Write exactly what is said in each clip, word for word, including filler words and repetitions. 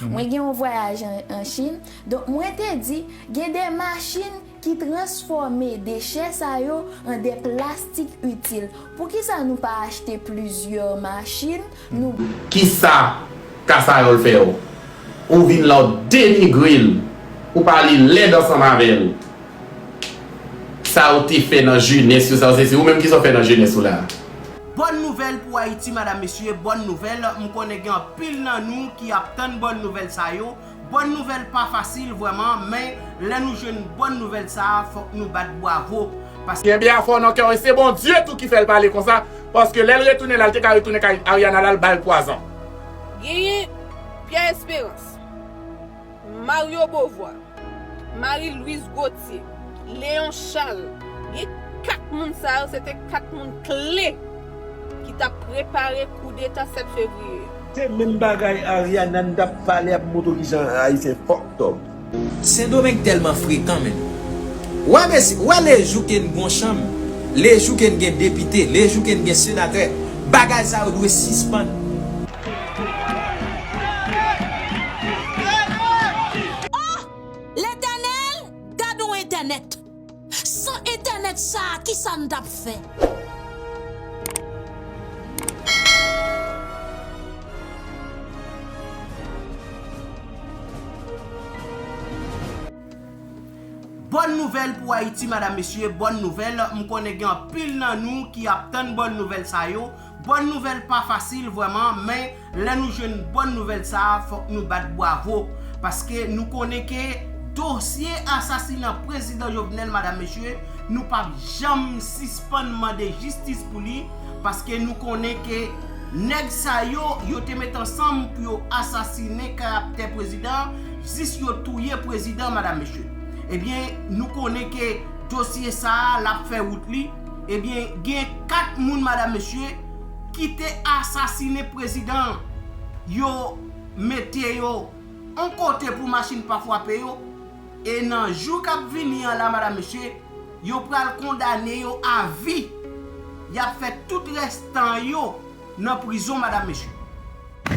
Mwen gen yon vwayaj an, an Chin. Donk, mwen te di, gen de machin ki transfòme dechè sa yo an de plastik itil. Poukisa nou pa achte plizyè machin, nou Kisa Kasayòl fè w? Ou vin la, w denigre l. Ou pale lèd ansanm avè l. Sa w te fè nan jenès ou, sa w se, se ou menm ki sa w fè nan jenès ou la. Bòn nouvèl pou Ayiti, madam, mesye, bòn nouvèl. M konnen gen anpil nan nou ki ap tann bòn nouvèl sa yo. Bòn nouvèl pa fasil vrèman, men lè nou jwenn bòn nouvèl sa a, fòk nou bat bwavo. Paske Kenbe afè w nan kè w, e se Bondye tou ki fè l pale konsa, paske lè l retounen la, l te ka retounen kay Ariana la, l ba l pwazon. Genyen Pierre Espérance, Mario Beauvoir, Marie Louise Gauthier, Léon Charles, gen kat moun sa yo, se te kat moun kle ki t ap prepare koudeta sèt fevriye. Se menm bagay Ariana n t ap pale ap montre w kijan Ayisyen fucked up. Sendomeng tèlman frekan, menn. Wè mesye, wè lejou ke n gon chanm, lejou ke n gen depite, lejou ke n gen senatè, bagay sa yo dwe sispann. Oh! Letènèl, gad yon entènèt! San entènèt sa a, kisa n t ap fè? Bòn nouvèl pou Ayiti, madam, mesye, bòn nouvèl. M konnen gen anpil nan nou ki ap tann bòn nouvèl sa yo. Bòn nouvèl pa fasil vrèman, men lè nou jwenn bòn nouvèl sa a, fòk nou bat bwavo. Paske nou konnen ke dosye asasina prezidan Jovenel, madam, mesye, nou p ap janm sispann mande jistis pou li. Paske nou konnen ke nèg sa yo, yo te met ansanm pou yo asasinen karaktè prezidan, jis yo touye prezidan, madam, mesye. Ebyen, nou konnen ke dosye sa a, l ap fè wout li. Ebyen, gen kat moun, madam, mesye, ki te asasinen prezidan. Yo mete yo yon kote pou machin pa frape yo. E nan jou k ap vini an la, madam, mesye, yo pral kondane yo a vi. Y ap fè tout rès tan yo nan prizon, madam, mesye.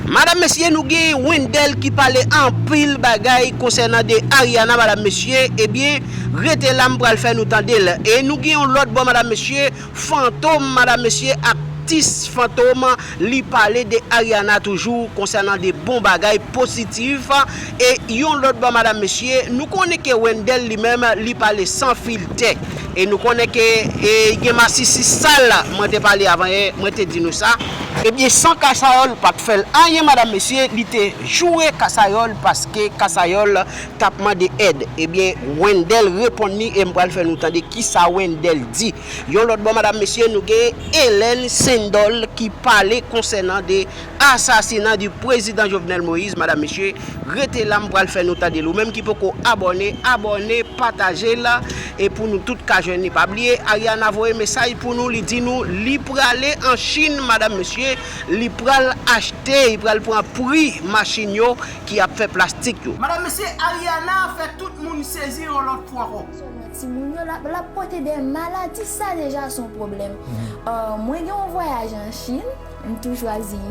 Madam, mesye, nou gen Wendell ki pale anpil bagay konsènan de Ariana, madam, mesye. Ebyen, rete la, m pral fè nou tande l. E nou gen yon lòt bò, madam, mesye, Fantom, madam, mesye, aktis Fantom, li pale de Ariana toujou konsènan de bon bagay pozitif. E yon lòt bò, madam, mesye, nou konnen ke Wendell li menm, li pale san filtè. E nou konnen ke, e, gen masisi sal, mwen te pale avan yè, mwen te di nou sa. Ebyen, san Kasayòl pa t fè l anyen, madam, mesye, li te joure Kasayòl paske Kasayòl t ap mande èd. Ebyen, Wendell reponn li e m pral fè nou tande kisa Wendell di. Yon lòt bò, madam, mesye, nou gen Hélène Sendol ki pale konsènan de asasina di prezidan Jovenel Moïse, madam, mesye, rete la, m pral fè nou tande l. Ou menm ki poko abòne, abòne, pataje l, e pou nou tout ka jwenn li. Pa bliye, Ariana voye mesaj pou nou, li di nou li prale an Chin, madam, mesye, li pral achte, li pral pran pri machin yo ki ap fè plastik yo. Madam, mesye, Ariana fè tout moun sezi yon lòt fwa ankò. Sèlman timoun yo, l ap, l ap pote de maladi, sa deja se yon pwoblèm. Euh, mwen gen yon vwayaj an Chin, m tou chwazi.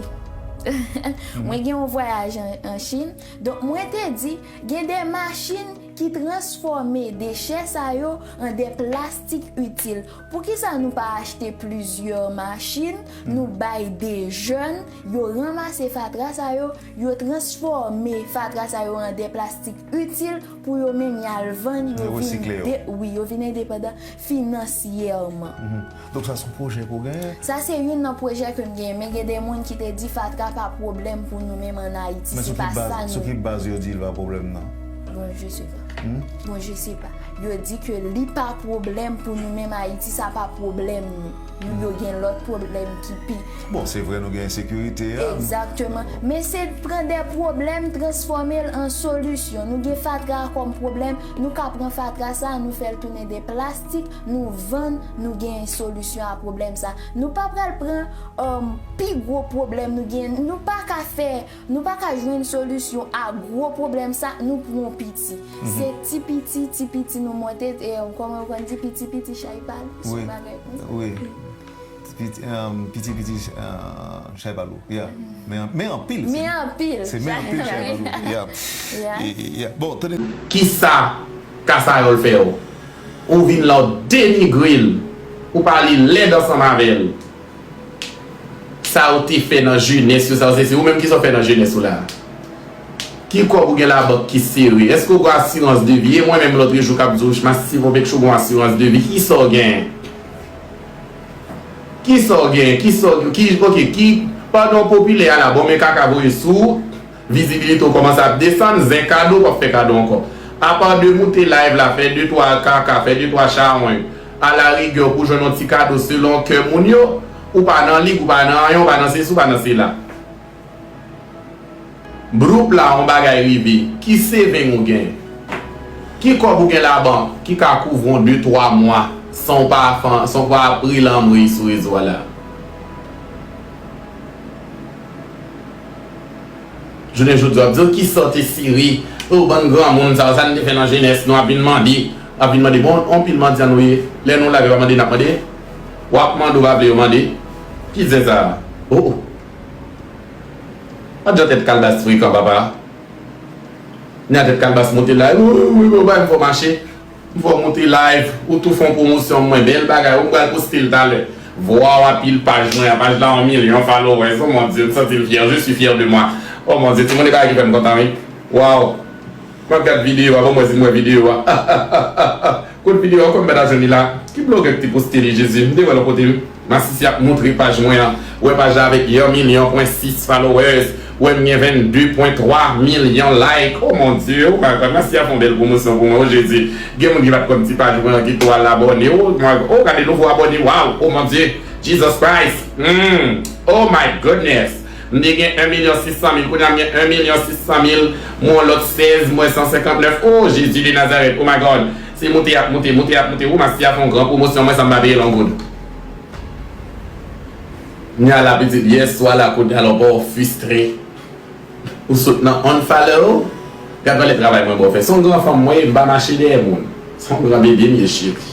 Mwen gen yon vwayaj an, an Chin. Donk, mwen te di, gen de machin ki transfòme dechè sa yo an de plastik itil. Poukisa nou pa achte plizyè machin, nou bay de jèn, yo ranmase fatra sa yo, yo transfòme fatra sa yo an de plastik itil pou yo menm y al vann, yo vin, wi, yo vin endepandan finansyèman. Donk sa se yon pwojè ke w genyen? Sa se youn nan pwojè ke m genyen, men gen de moun ki te di fatra pa pwoblèm pou nou menm an Ayiti, se pa sa nou. Men sou ki baz yo di l pa pwoblèm nan? Bon, je sais pas. Bon, je sais pas. Yo di ke li pa pwoblèm pou nou menm Ayiti, sa pa pwoblèm nou. Nou, yo gen lòt pwoblèm ki pi. Bon, se vre nou gen ensekirite a. Egzakteman. Men se pran de pwoblèm, transfòme l an solisyon. Nou gen fatra kòm pwoblèm, nou ka pran fatra sa, nou fè l tounen de plastik, nou vann, nou gen solisyon a pwoblèm sa. Nou pa pral pran, um, pi gwo pwoblèm nou gen. Nou pa ka fè, nou pa ka jwenn solisyon a gwo pwoblèm sa, nou pran piti. Se ti piti, ti piti nou monte, e, kòman yo konn di, piti piti chay pale, se yon bagay konsa. Wi. Piti, um, piti, piti, uh, chay pa lou. Yeah. Men, men anpil. Men anpil. Se men anpil chay pa lou. Yeah. Yeah. E, e, yeah. Bon, tande. Kisa Kasayòl fè w? Ou vin la w denigre l. Ou pale lèd ansanm avè l. Sa ou te fè nan jenès ou, sa ou se, se ou menm ki sa w fè nan jenès ou la. Ki kòb ou gen labank ki sere? Èske ou gen asirans de vi? E mwen menm lòtrejou k ap di w, Masisi Vobek Show gen asirans de vi. Kisa w gen? Kisa w gen? Kisa w gen? Ki, ok, ki, pandan w popilè a la, bon men kaka voye sou ou, vizibilite w kòmanse ap desann, zen kado, w p ap fè kado ankò. Apa de moute live la, fè de twa kaka, fè de twa chawony, alarigè w pou jwenn yon ti kado selon kè moun yo, ou pa nan lig, ou pa nan anyen, ou pa nan sesi, ou pa nan sela. Bloup la yon bagay rive, ki saving ou gen? Ki kòb ou gen labank ki ka kouvri w de twa mwa san w pa, san w pa ap rele anmwey sou rezo a la? Jounen jodi a w ap di w kisa w te sere, o bann granmoun sa yo, sa n te fè nan jenès nou, ap vin mande, ap vin mande, bon, anpil mandyan nou ye, lè nou la yo pa mande n ap mande, w ap mande w pa vle yo mande, ki zen sa a? O. Pa jan tèt kalbas frekan papa. Nya tèt kalbas monte live. Wi, wi, wi, bay m fò mache. M fò monte live. Ou tou fè yon pwomosyon mwen. Bèl bagay. Ou m pral poste l talè. Vwaw anpil paj mwen an. Paj la yon milyon followers. Oh mon Dieu, m santi m fyè. Je suis fier de moi. Oh mon Dieu, timoun e bagay ki fè m kontan wi. Waw. M ap gad videyo a, ban m wè si m wè videyo a. Kot videyo a, kòman m pa ta jwenn li la? Ki blogè ki te poste li, Jezi? M te wè l yon kote wi. Masisi ap moutre paj mwen an. Wè paj la avèk yon milyon pwen sis followers. Wè m gen venn de pwen twa milyon like. Oh mon Dieu, oh my God, Masisi ap fè yon bèl pwomosyon pou mwen, oh Jezi. Gen moun ki pa t konn ti paj mwen an ki tou al abòne. Oh my God, oh gade nouvo abòne, waw, oh mon Dieu, Jesus Christ. Hmm, oh my goodness. M te gen en milyon sis san mil, kounye a m gen en milyon sis san mil, m wè yon lòt sèz, m wè san senkant nèf. Oh, Jezi de Nazarèt, oh my God. Se moute y ap moute, moute y ap moute. Ou Masisi a fè yon gran pwomosyon, mwen sa m pa peye l yon goud. Kounye a la pitit, yèswa la, kounye a la w pa w fristre. Ou sot nan unfollow, gad valè travay mwen ba w fè. Se yon gran fanm mwen ye, m pa mache dèyè moun. Se yon gran bebe m ye cheri.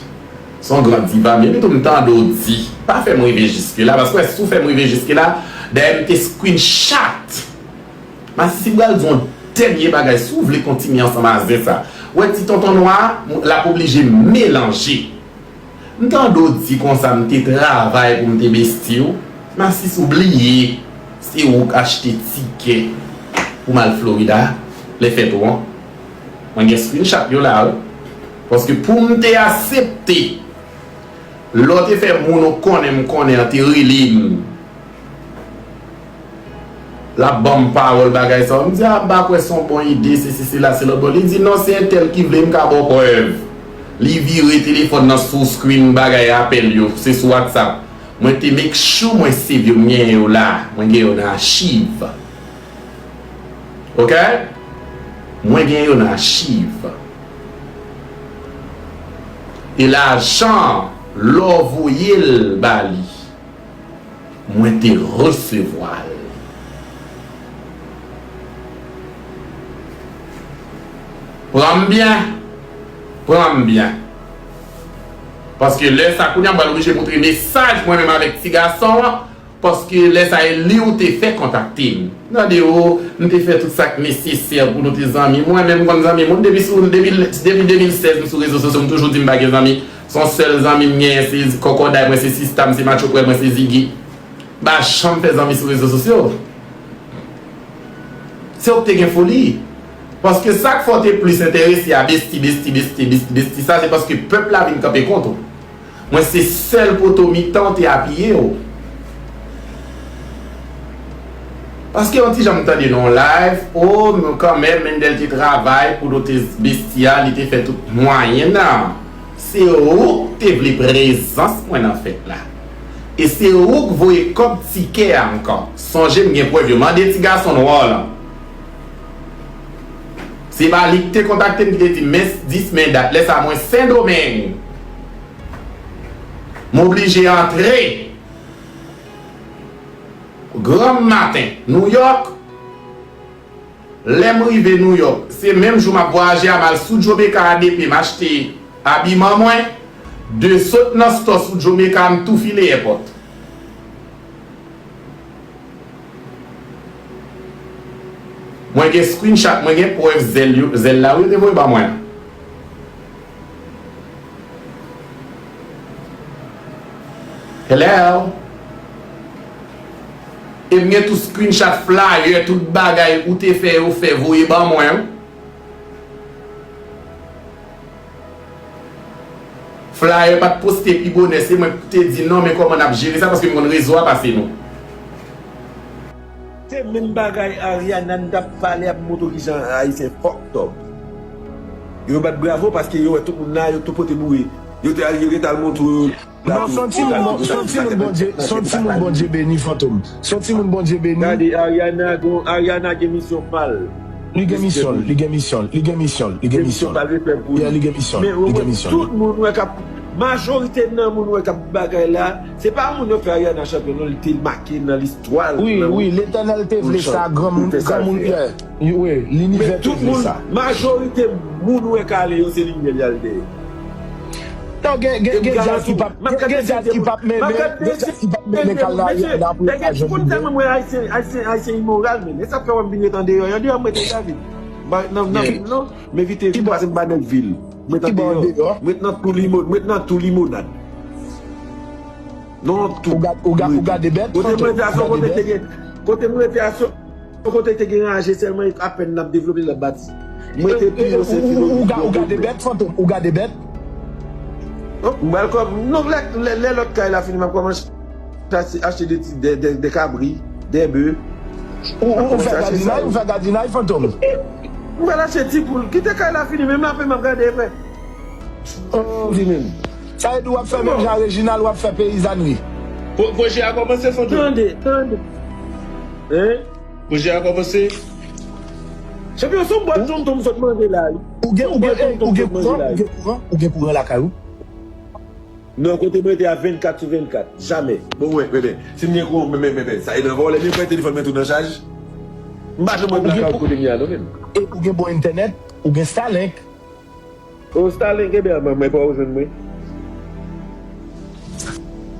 Se yon gran diva m ye, epitou m tande w di, pa fè m rive jiske la, paske w wè si w fè m rive jiske la, dayè m te screenshot. Masisi pral di yon dènye bagay, si w vle kontinye ansanm a zen sa. W wè ti tonton nwa a, l ap oblije melanje. M tande w di konsa m te travay pou m te besti w. Masisi ou bliye, se ou k achte tikè pou m al Florida, lè fèt ou an. Mwen gen screenshot yo la wi. Paske pou m te aksepte, lè w te fè moun ou konnen m konnen an te rele m. L ap ban m pawòl bagay sa yo. M di, a, m pa kwè se yon bon ide, sesi, sela, se lòt bò. Li di, non, se entèl ki vle, m ka ba w prèv. Li vire telefòn nan sou screen bagay apèl yo, se sou WhatsApp. Mwen te make sure mwen save yo, m genyen yo la. Mwen gen yo nan achiv. Ok? Mwen gen yo nan achiv. E lajan an, lè w voye l ba li, mwen te resevwa l. Pran m byen. Pran m byen. Paske lè sa, kounye a m pral oblije moutre mesaj mwen menm avèk ti gason an. Paske lè sa e li ou te fè kontakte m. Tande o, m te fè tout sa k nesesè pou nou te zanmi. Mwen menm m konn zanmi moun depi sou, depi, depi de mil sèz m sou rezo sosyo, m toujou di m pa gen zanmi. Se yon sèl zanmi m genyen, se kòkòday mwen, se sista m, se matchoprèl mwen, se Ziggy. M pa janm fè zanmi sou rezo sosyo. Se ou k te gen foli. Paske sa k fè w te plis enterese a besti, besti, besti, besti, besti sa, se paske pèp la vin kanpe kont ou. Mwen se sèl poto mitan w te apiye w. Paske yon ti jan m tande nan yon live, o, kanmenm, Mendel te travay pou dote besti a, li te fè tout mwayen nan. Se ou k te vle prezans mwen nan fèt la. E se ou k voye kòb tikè a ankò. Sonje m gen prèv yo. Mande ti gason nwa w lan. Se pa li k te kontakte m ki te di m, men dis men dat. Lè sa mwen Sendomeng. M oblije antre granm maten Nouyòk. Lè m rive Nouyòk, se menm jou m ap vwayaje a, m al sou Jamaica a depi m achte abiman mwen. De sot nan stò sou Jamaica a, m tou file èpòt. Mwen gen screenshot, mwen gen prèv zèl yo, zèl la wi, yo te voye ba mwen. Hello? E m gen tout screenshot, flyer, tout bagay ou te fè, yo fè voye ban mwen. Flyer pa t poste pi bonè, se mwen ki te di non, men kòman n ap jere sa, paske m konn rezo a pase nou. Se menm bagay Ariana n t ap pale ap montre kijan Ayisyen fucked up. Yo bat bravo paske yo wè tout moun la, yo tou pote boure. Yo te al, yo te al montre yo. Non, se yon timoun, bon, se yon timoun Bondye, se yon timoun Bondye beni, Fantom. Se yon timoun Bondye beni. Gade, Ariana, gon, Ariana gen misyon pa l. Li gen misyon, li gen misyon, li gen misyon, li gen misyon. Yeah, li gen misyon, li gen misyon. Tout moun wè k ap, majorite nan moun wè k ap bagay la, se pa moun yo fè Ariana chanpyon, non, li te make nan listwa. Wi, wi, Letènèl te vle sa, granmoun, granmoun, yeah. Wi, linivè te vle sa. Majorite moun wè k ale yo, se limyè l y al dèyè. Non, gen, gen, gen djaz ki p ap, gen, gen djaz ki p ap menmen, gen djaz ki p ap menmen kal la, la pou yo ka jwenn limyè. Tèlman mwen Ayisyen, Ayisyen, Ayisyen imoral, men. E sa fè wè m vin ret andeyò. Andeyò m rete David. Ba, nan, nan, non, m evite vil paske m pa nèg vil. M ret andeyò. M ret nan tou limo, m ret nan tou limonad. Non, tou. Ou gade bèt, Fantom? Ou gade bèt? Kote m rete a, se yon kote te gen, kote m rete a, se Yon kote te gen ranje sèlman, apèn l ap devlope, l ap bati. Mwen te pi yo se filozif. Ou gade bèt, Fantom? Ou gade bèt? M pral kòm, non, lè, lè, lè lòt kay la fini, m ap kòmanse achte, achte de ti, de, de, de kabri, de be. Ou, ou fè gadinay, ou fè gadinay, Fantom? M pral achte ti poul. Kite kay la fini, menm lapen m ap gade, frè. Di menm. Sa vle di w ap fè menm jan Reginald, w ap fè peyizanri. Pwojè a kòmanse, Fantom? Tande, tande. Hein? Pwojè a kòmanse. Chanpyon, se yon bwat tonton m sot manje la wi. Ou gen, ou gen, ou gen kouran, ou gen kouran, ou gen kouran lakay ou? Non, kote mwen te a vennkat sou vennkat. Jamè. Bon, mwen, men, men, si m gen kouran, men, men, men, men, sa e nan vòlè, men pran telefòn mwen tou nan chaj. M pa janm wè blackout kote m ye a non menm. E ou gen bon entènèt, ou gen Starlink. O Starlink, ebyen, mwen, mwen pa w jwenn mwen.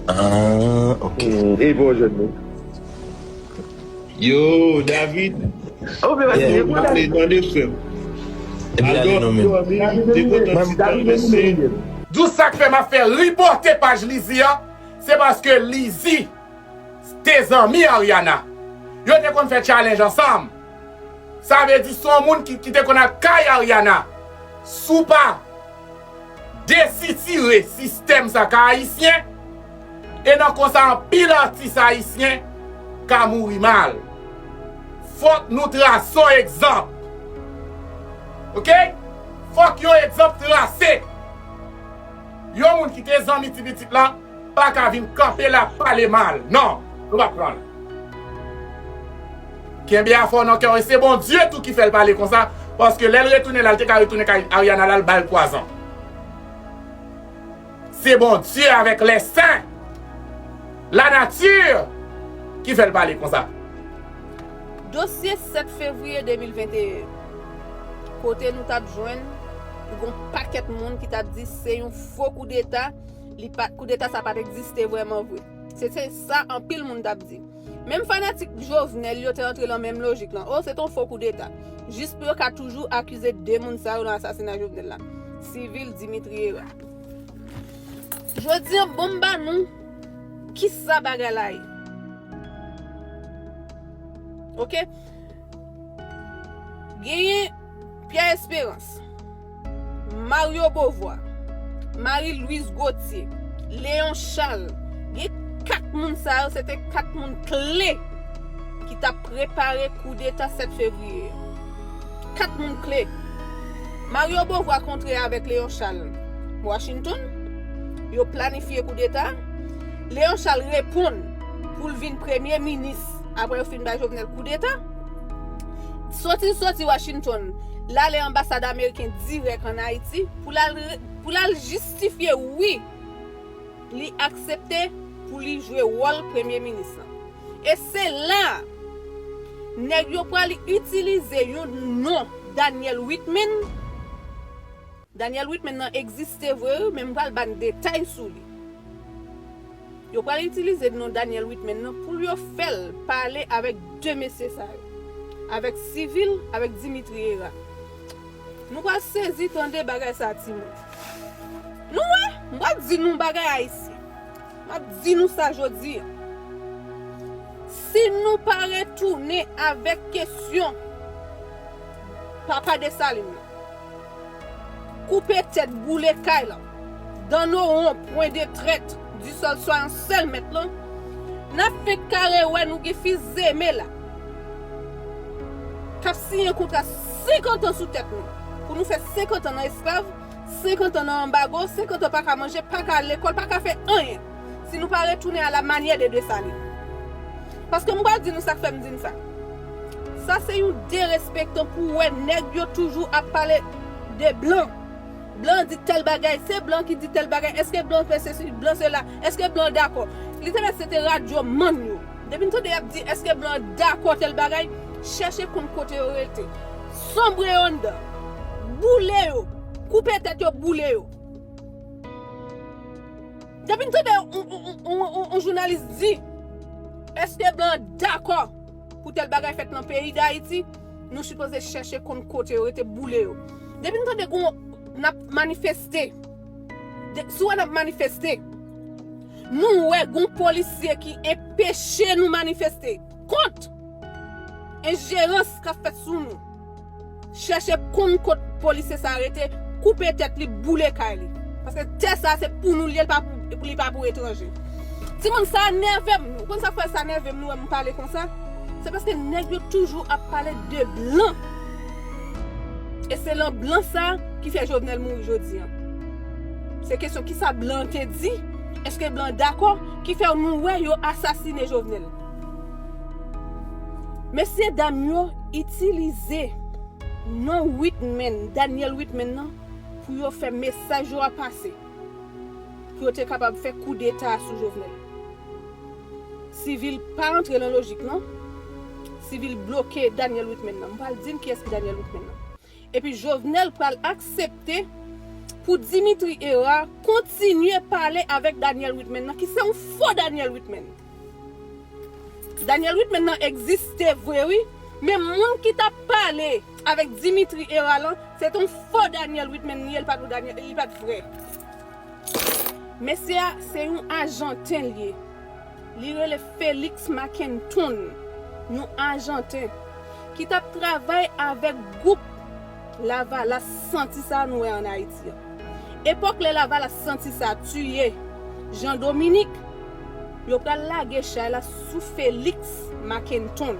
Ah, ok. E pa w jwenn mwen. Yo, David. Tande, tande, frè m. Al dòmi, dòmi, te kontan ti tan rese. Di w sa k fè m ap fè ripòte paj Lizzy an, se paske Lizzy te zanmi Ariana. Yo te konn fè challenge ansanm. Sa vle di se yon moun ki, ki te konn al kay Ariana. Si w pa desitire sistèm sa k ayisyen, e nan konsa anpil atis ayisyen ka mouri mal. Fòk nou trase yon egzanp. Oke? Fòk yon egzanp trase. Yon moun ki te zanmi ti pitit la pa ka vin kanpe la pale mal. Non, nou p ap pran l. Kenbe afè w nan kè w, e se Bondye tou ki fè l pale konsa, paske lè l retounen la, l te ka retounen kay Ariana la, l ba l pwazon. Se Bondye avèk lè sen, lanati, ki fè l pale konsa. Dosye sèt fevriye de mil venteyen, kote nou t ap jwenn yon pakèt moun ki t ap di se yon fo koudeta, li pa, koudeta sa pa t egziste vrèman vre. Se, se sa anpil moun t ap di. Menm fanatik Jovenel yo te antre lan menm lojik lan. O, se t on fo koudeta. Jis pou yo ka toujou akize de moun sa yo nan asasina Jovenel la. Civil, Dimitri Hérard. Jodi an, bon m ba nou kisa bagay la ye. Oke? Genyen Pierre Espérance, Mario Beauvoir, Marie Louise Gauthier, Léon Charles. Gen kat moun sa yo, se te kat moun kle ki t ap prepare koudeta sèt fevriye. Kat moun kle. Mario Beauvoir kontre avèk Léon Charles Washington. Yo planifye koudeta. Léon Charles reponn pou l vin premye minis apre yo fin bay Jovenel koudeta. Soti, soti Washington, l ale anbasad ameriken dirèk ann Ayiti pou l al, pou l al jistifye wi, li aksepte pou li jwe wòl premye minis lan. E se la, nèg yo pral itilize yon non, Daniel Whitman. Daniel Whitman nan egziste vre wi, men m pral ba n detay sou li. Yo pral itilize non Daniel Whitman nan pou yo fè l pale avèk de mesye sa yo. avèk Civil, avèk Dimitri Hérard. Nou pral sezi tande bagay sa, timoun. Nou wè, m pral di nou bagay, Ayisyen. M ap di nou sa jodi a. Si nou pa retounen avèk kesyon Papa Desalin nan, koupe tèt, boule kay la, dans nos ronds, point de traite, du sol soit un seul maître lan, n ap fenk kare wè nou gen fi zeme la k ap siyen kontra senkant an sou tèt nou, pou nou fè senkant an nan esklav, senkant an nan anbago, senkant an pa ka manje, pa ka al lekòl, pa ka fè anyen. Si nou pa retounen à la manière de Desalin. Paske m pral di nou sa k fè m di n sa. Sa se yon derespektan pou wè nèg yo toujou ap pale de blan. Blan di tèl bagay, se blan ki di tèl bagay. Èske blan fè sesi, blan sela? Èske blan dakò? Li te mèt se te radyo mann yo. Depi n tande y ap di èske blan dakò tèl bagay, chèche konn kote yo rete. Sonbre yo anndan. Boule yo. Koupe tèt yo, boule yo. Depi n tande yon, yon, yon, yon, yon, yon jounalis di, èske blan dakò pou tèl bagay fèt nan peyi Dayiti, nou sipoze chèche konn kote yo rete, boule yo. Depi n tande gon, n ap manifeste, de, si w wè n ap manifeste, nou wè gon polisye ki enpeche nou manifeste kont enjerans k ap fèt sou nou. Chèche konn kot polisye sa rete, koupe tèt li, boule kay li. Paske tè sa se pou nou li ye, li pa pou, li pa pou etranje. Timoun, sa nève m. Ou konn sa k fè sa nève m, nou wè m pale konsa? Se paske nèg yo toujou ap pale de blan. E se lan blan sa ki fè Jovenel mouri jodi a. Se kesyon kisa blan te di, èske blan dakò, ki fè nou wè yo asasine Jovenel. Mesye dam yo itilize non Whitman, Daniel Whitman nan, pou yo fè mesaj yo a pase, pou yo te kapab fè koudeta sou Jovenel. Civil pa antre lan lojik, non. Civil bloke Daniel Whitman nan. M pral di n kiyès ki Daniel Whitman nan. Epi Jovenel pral aksepte pou Dimitri Hérard kontinye pale avèk Daniel Whitman nan, ki se yon fo Daniel Whitman. Daniel Whitman nan egziste vre, wi, men moun ki t ap pale avèk Dimitri Hérard lan, se t on fo Daniel Whitman li ye, li pa t Daniel, li pa t vrè. Mesye a, se yon Ajanten li ye. Li rele Félix Mackenton, yon Ajanten, ki t ap travay avèk gwoup Lavalas santi sa nou wè ann Ayiti an. Epòk lè Lavalas santi sa tiye Jean Dominique, yo pral lage chay la sou Félix Mackenton.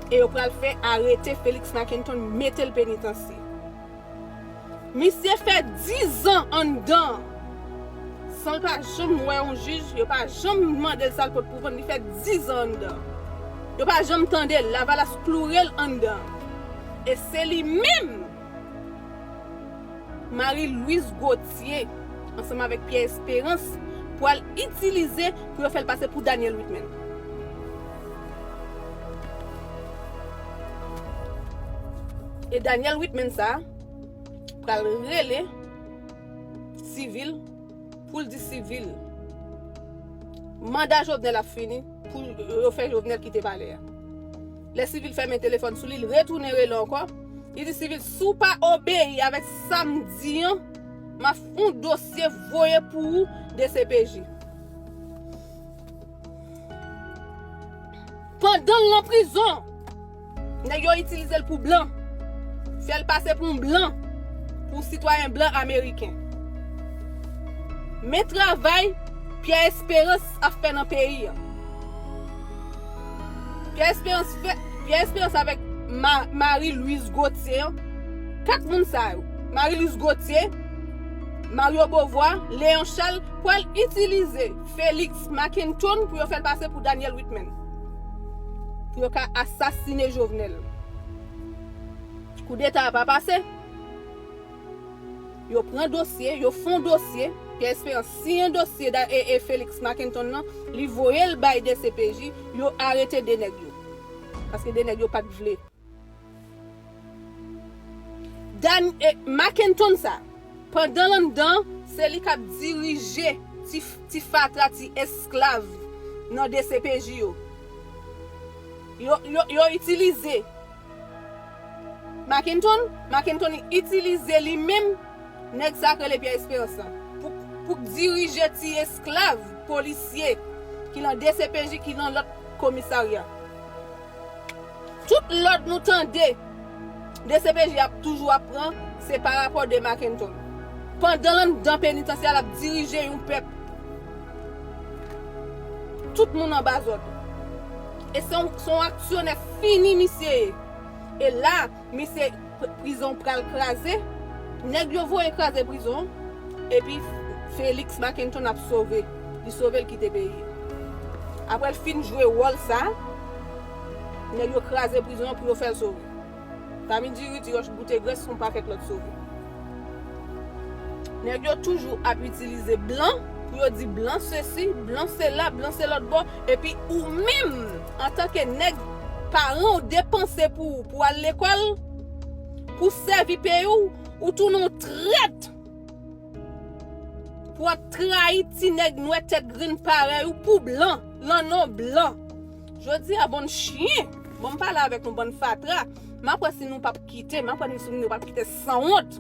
E yo pral fè arete Félix Mackenton, mete l penitansye. Misye fè dizan anndan. San l pa janm wè yon jij, yo pa janm mande l sa l pot pou vann, li fè dizan anndan. Yo pa janm tande l, Lavalas kloure l anndan. E se li menm, Marie Louise Gauthier, ansanm avèk Pierre Espérance, pral itilize pou yo fè l pase pou Daniel Whitman. E Daniel Whitman sa, pral rele Civil pou l di Civil manda Jovenel ap fini, pou yo fè Jovenel kite palè a. Lè Civil fèmen telefòn sou li, l retounen rele ankò. Li di Civil, si w pa obeyi avèk sa m di an, m ap fè yon dosye voye pou ou D C P J. Pandan l nan prizon, nèg yo itilize l pou blan. Fè l pase pou yon blan, pou sitwayen blan ameriken. Men travay Pierre Espérance ap fè nan peyi an. Pierre Espérance fè, Pierre Espérance avèk Ma-, Marie Louise Gauthier an, kat moun sa yo, Marie Louise Gauthier, Mario Beauvoir, Léon Charles, pral itilize Félix Mackenton pou yo fè l pase pou Daniel Whitman. Pou yo ka asasine Jovenel. Koudeta a pa pase. Yo pran dosye, yo fè yon dosye, Pierre Espérance siyen dosye da, e, e Félix Mackenton nan, li voye l bay D C P J, yo arete de nèg yo. Paske de nèg yo pa t vle. Dan, e, Mackenton sa, pandan l anndan, se li k ap dirije ti, ti fatra, ti esklav nan D C P J yo. Yo, yo, yo itilize Mackenton, Mackenton itilize li menm nèg sa k rele Pierre Espérance lan pou, pou dirije ti esklav polisye ki nan D C P J, ki nan lòt komisarya. Tout lòd nou tande D C P J ap toujou ap pran, se pa rapò de Mackenton. Pandan l anndan penitansye a, l ap dirije yon pèp. Tout moun anba zòd. E se yon, se yon aksyonè fini misye ye. E la, misye, pr- prizon pral kraze. Nèg yo voye kraze prizon. Epi Félix Mackenton ap sove. Li sove, l kite peyi a. Apre l fin jwe wòl sa, nèg yo kraze prizon an pou yo fè l sove. Tami diri, ti wòch goute grès, yon pakèt lòt sove. Nèg yo toujou ap itilize blan pou yo di blan sesi, blan sela, blan se lòt bò. Epi ou menm, antanke nèg, paran w depanse pou, pou al lekòl, pou sèvi peyi w, ou tounen yon trèt. Pou ap trayi ti nèg nwè tèt grenn parèy ou pou blan, lan non blan. Jodi a, bann chyen, bon, m pale avèk nou, bann fatra. M ap wè si nou p ap kite, m ap wè si nou p ap kite sanwont.